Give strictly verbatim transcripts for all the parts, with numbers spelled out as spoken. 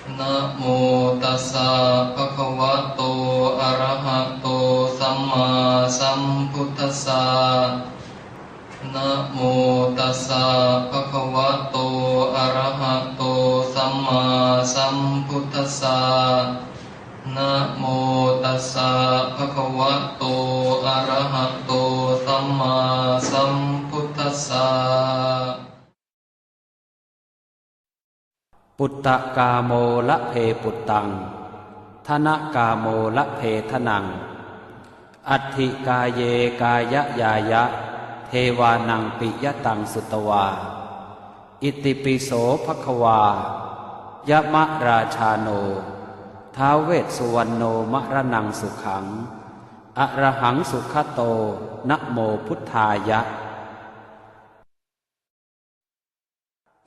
Namo tassa bhagavato arahato sammāsambuddhassa. Namo tassa bhagavato arahato sammāsambuddhassa. Namo tassa bhagavato arahato sammāsambuddhassa. Puttakāmo labhe puttaṃ, dhanakāmo labhe dhanaṃ, atthi kāye kāyañāya, devānaṃ piyataṃ sutvā. Itipi so bhagavā, yamarājāno, ท้าว Vessuvaṇṇo, maraṇaṃ sukhaṃ, arahaṃ sugato, namo buddhāya.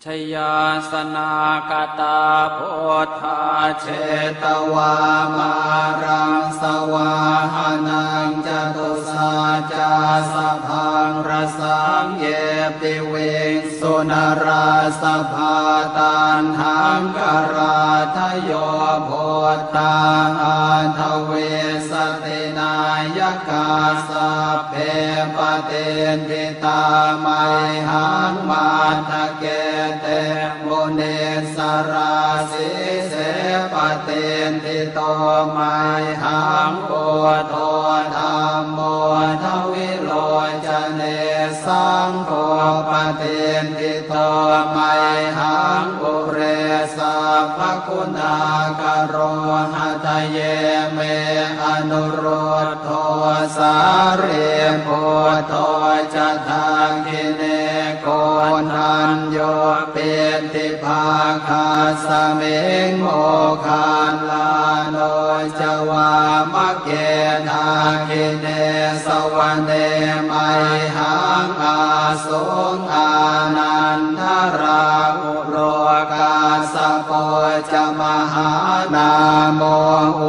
Jayāsanāgatā buddhā, jetvā māraṃ savāhanaṃ, catusaccāsabhaṃ rasaṃ, ye piviṃsu narāsabhā. Taṇhaṅkarādayo buddhā, aṭṭhavīsati nāyakā, sabbe patiṭṭhi tā mayhaṃ, matthake te munissarā. Sīse patiṭṭhito mayhaṃ, buddho dhammo dvilocane, saṅgho patiṭṭhito mayhaṃ, ure sabbaguṇākaro. Hadaye me anurud dho, sārīputto ca dakkhiṇe, koṇḍañño piṭṭhibhāgasmiṃ, moggallāno ca vāmake. Dakkhiṇe savane mayhaṃ, āsuṃ ānandarāhu lo, kassapo ca mahānāmo,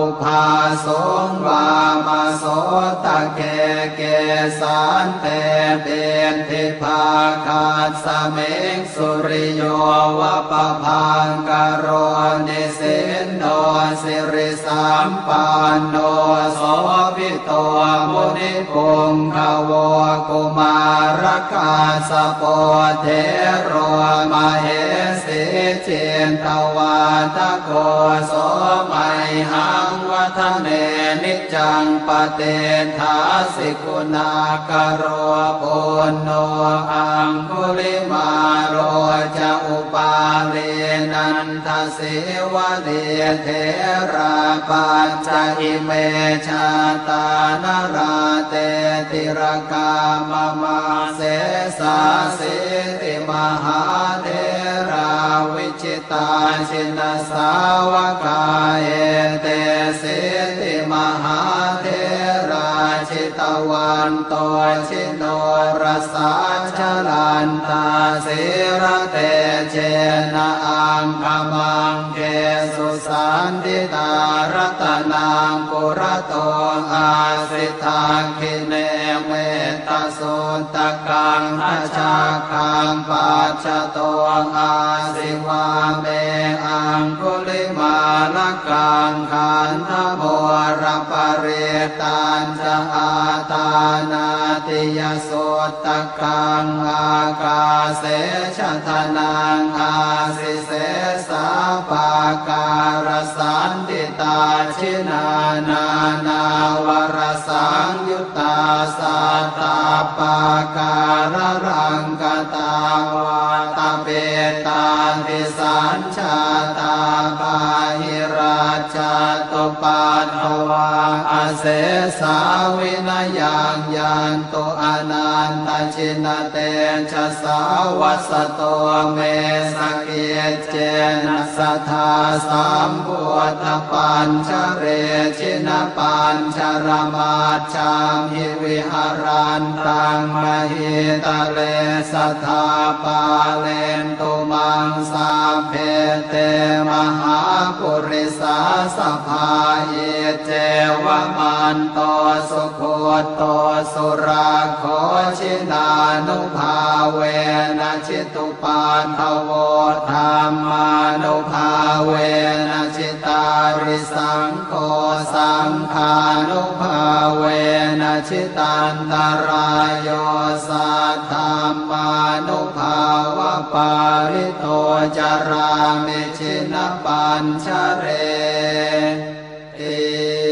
ubhāsuṃ vāmasotake. Kesante piṭṭhibhāgasmiṃ, suriyo va pabhaṅkaro, nisinno siri sampanno, sobhito munipuṅgavo. Kumārakassapo thero, mahesī cittavādako, so mayhaṃ vadane niccaṃ, patiṭṭhāsi guṇākaro. Puṇṇo aṅgulimālo ca, upālī nanda sīvalī, therā pañca ime jātā, nalāṭe tilakā mama. Sesāsīti mahātherā, vijitā jinasāvakā, etesīti mahātherā, jitavanto ji norasā, jalantā sīlatejena, aṅgamaṅgesu saṇṭhitā. Ratanaṃ purato āsi, dakkhiṇe mettasuttakaṃ, dhajaggaṃ pacchato āsi, vāme aṅgulimālakaṃ. Khandhamoraparittañ ca, āṭānāṭiyasuttakaṃ, ākāse chadanaṃ āsi, sesā pākārasaṇṭhitā. Jinā nānāvarasaṃyuttā, sattappākāralaṅkatā, vātapittādisañ jātā, bāhirajjhattupaddavā, asesā vinayaṃ yantu, anantajinatejasā. Vasato me sakiccena, sadā sambuddhapañjare, jinapañjaramaj jhamhi, viharantaṃ mahītale, sadā pālentu maṃ sabbe, te mahā purisāsabhā. Iccevamanto sugutto surakkho jinānubhāvena jitu paddavo dhammānubhāvena jitārisaṅgho saṅghānubhāvena jitantarāyo saddhammānubhāvapālito carāmi jinapañjareti.